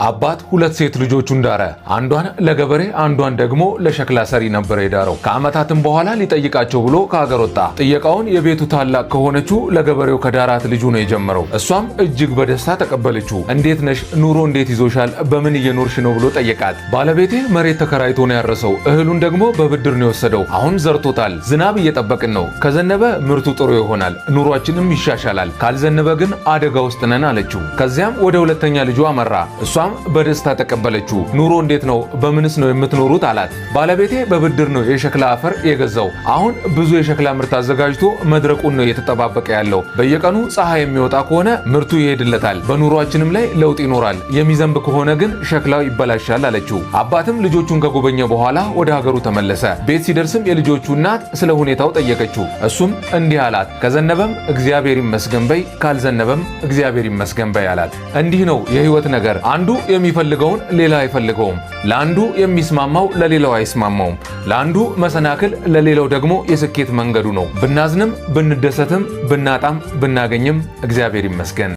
አባት ሁለት ሴት ልጆቹን ዳረ። አንዷን ለገበሬ አንዷን ደግሞ ለሸክላ ሰሪ ነበር የዳረው። ከዓመታትም በኋላ ሊጠይቃቸው ብሎ ከሀገር ወጣ። ጥየቃውን የቤቱ ታላቅ ከሆነችው ለገበሬው ከዳራት ልጁ ነው የጀመረው። እሷም እጅግ በደስታ ተቀበለችው። እንዴት ነሽ? ኑሮ እንዴት ይዞሻል? በምን እየኖርሽ ነው ብሎ ጠየቃት። ባለቤቴ መሬት ተከራይቶ ነው ያረሰው፣ እህሉን ደግሞ በብድር ነው የወሰደው። አሁን ዘርቶታል። ዝናብ እየጠበቅን ነው። ከዘነበ ምርቱ ጥሩ ይሆናል፣ ኑሯችንም ይሻሻላል። ካልዘነበ ግን አደጋ ውስጥ ነን አለችው። ከዚያም ወደ ሁለተኛ ልጁ አመራ። እሷም በደስታ ተቀበለችው። ኑሮ እንዴት ነው? በምንስ ነው የምትኖሩት? አላት። ባለቤቴ በብድር ነው የሸክላ አፈር የገዛው። አሁን ብዙ የሸክላ ምርት አዘጋጅቶ መድረቁን ነው እየተጠባበቀ ያለው። በየቀኑ ፀሐይ የሚወጣ ከሆነ ምርቱ ይሄድለታል፣ በኑሯችንም ላይ ለውጥ ይኖራል። የሚዘንብ ከሆነ ግን ሸክላው ይበላሻል አለችው። አባትም ልጆቹን ከጎበኘ በኋላ ወደ ሀገሩ ተመለሰ። ቤት ሲደርስም የልጆቹ እናት ስለ ሁኔታው ጠየቀችው። እሱም እንዲህ አላት፣ ከዘነበም እግዚአብሔር ይመስገን በይ፣ ካልዘነበም እግዚአብሔር ይመስገን በይ አላት። እንዲህ ነው የህይወት ነገር። አንዱ የሚፈልገውን ሌላ አይፈልገውም። ለአንዱ የሚስማማው ለሌላው አይስማማውም። ለአንዱ መሰናክል ለሌላው ደግሞ የስኬት መንገዱ ነው። ብናዝንም ብንደሰትም ብናጣም ብናገኝም እግዚአብሔር ይመስገን።